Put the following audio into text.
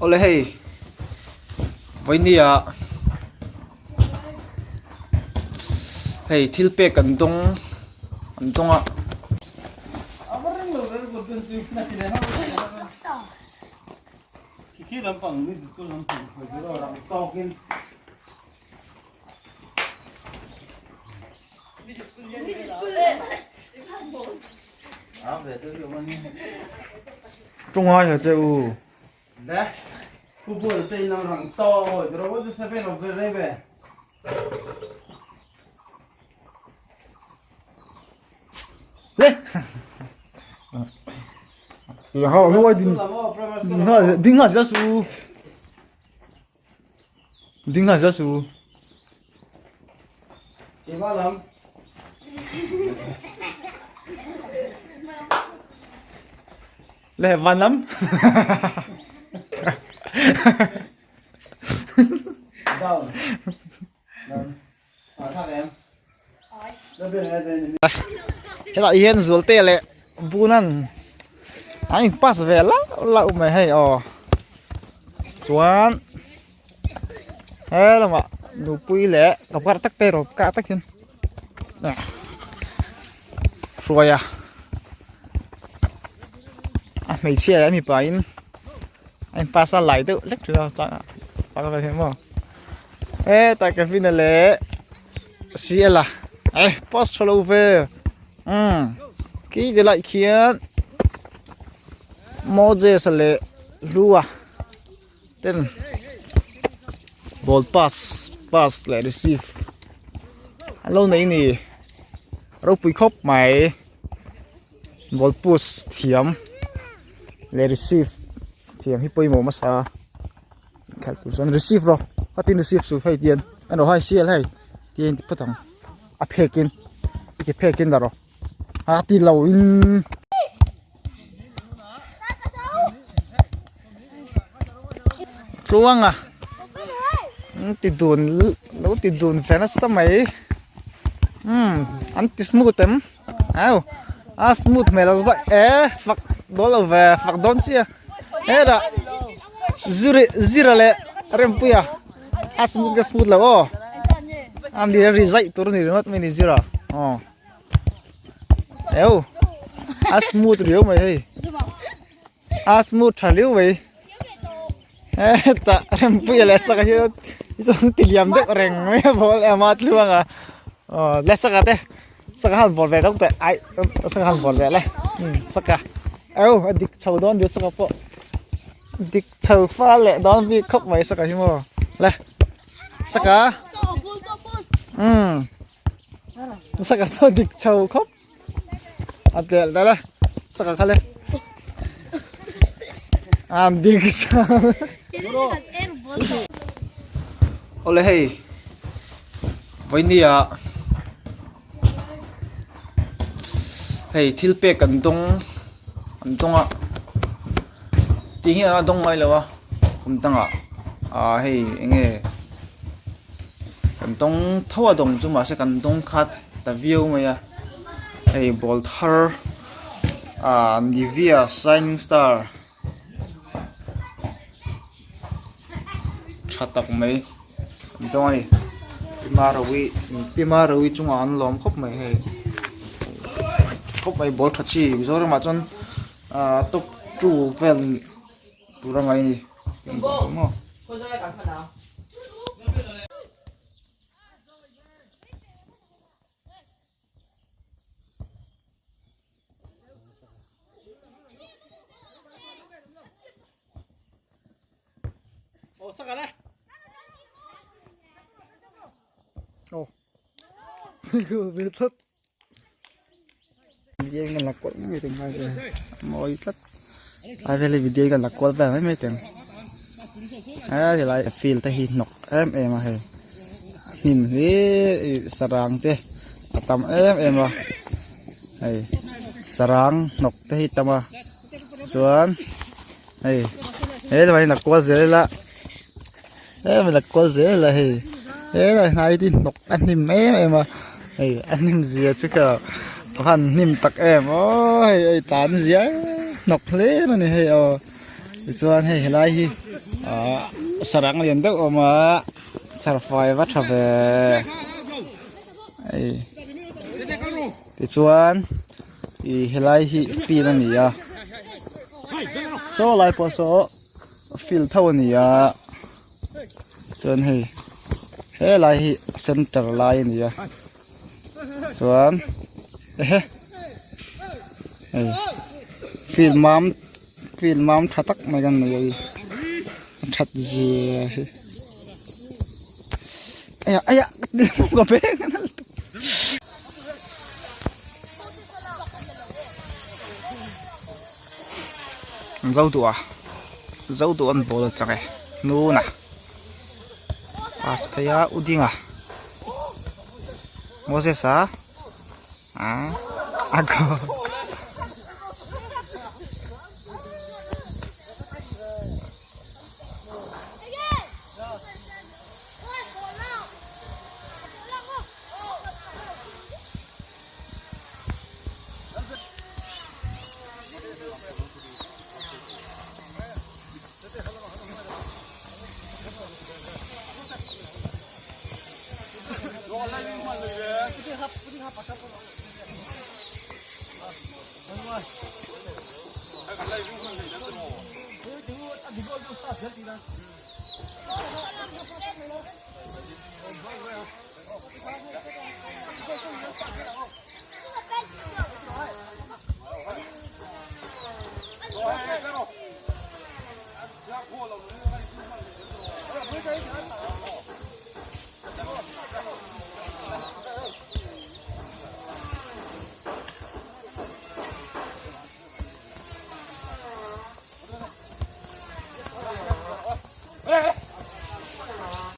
Awle hei vawinia hei thil pek an dawng an dawng a. Tawng ai che u. Le. Hao huai din ding ha za su. Ding ha za su. Le van lam. Helai hian Zualte leh Bunan an in pass ve lauh lauh mai hei aw chuan he lamah nupui leh ka kar tak te erawh kar tak hian hruai a a hmeichhia leh a mipa in a in pass a lai deuh hlek thin a chuan a vel maw hetah Kevin-a leh C_L-a eh pass tha lo ve umm khi ti lai khian Moses-a leh Hlua ten ball pass pass leh receive an lo nei a ni ropui khawp mai ball push thiam leh receive thiam hi pawimawh hmasa a inkhelh tur chuan receive rawh khatin receive suh hei tian en rawh hai sial hei tian ti phawt ang a phek in i ke phek in dah rawh a ti lo in. Tluanga an ti dun lo ti dun ve nasa mai umm an ti smooth em au a smooth hmel a zai e fak dawn lo ve fak dawn chiah hetah ziri zira leh rempuia a smooth nge smooth lo aw a ni a ri zaih tur a ni ringawt mai a ni zira aw. Eu a smooth riau mai hei a smooth tha riau mai hetah rempuia leh saka hi chuan ti liam deuh reng mai a ball em a tluang a aw le saka te saka han ball ve deuh teh ai saka han ball ve le saka eu a dik chho dawn riau saka pawh dik chho fal leh dawn bik khawp mai saka hi maw le saka umm. Saka pawh dik chho khawp a tel dal a saka kha le an dik chho awle hei vawinia hei thil pek an dawng an dawng a tih hi a dawng ngai lo a kum dangah ah hei eng nge. Kan tawng tho a dawng chu mahse kan tawng khat ta viau mai a hei ball thar ah nivea shining star tha tak mai an tawng a ni Pimarawi Pimarawi chungah an lawm khawp mai hei khawp mai ball tha chi Mizoramah chuan ah top two vel tur a ngai a ni. Mawi tlat a vel hi video hi kan la kual vel mai mai teh ang a helai field te hi hnawk em em a hei hnim hi ih sarang te a tam em em a hei sarang hnawk te hi tam a chuan hei helai hi la kual zel ila Hemi la kual zel a hei helai hnai hi hnawk a hnim em em a hei a hnim zia chu ka han hnim tak em aw hei ei tan zia hnawk hle a ni hei aw tichuan hei helai hi. Ahh sarang lian deuh a awm a chhar fai va tha ve hei tichuan ih helai hi field a ni a saw lai pawh saw field tho a ni a chuan hei helai hi center lai a ni a chuan ehe hei field mam field mam tha tak mai kan nei a hi a that zia hi aya aya ka beng a nal tuk. Zo duh a zo duh an ball a chak e hnuna pass phei a u dinga Moses a ah a goal.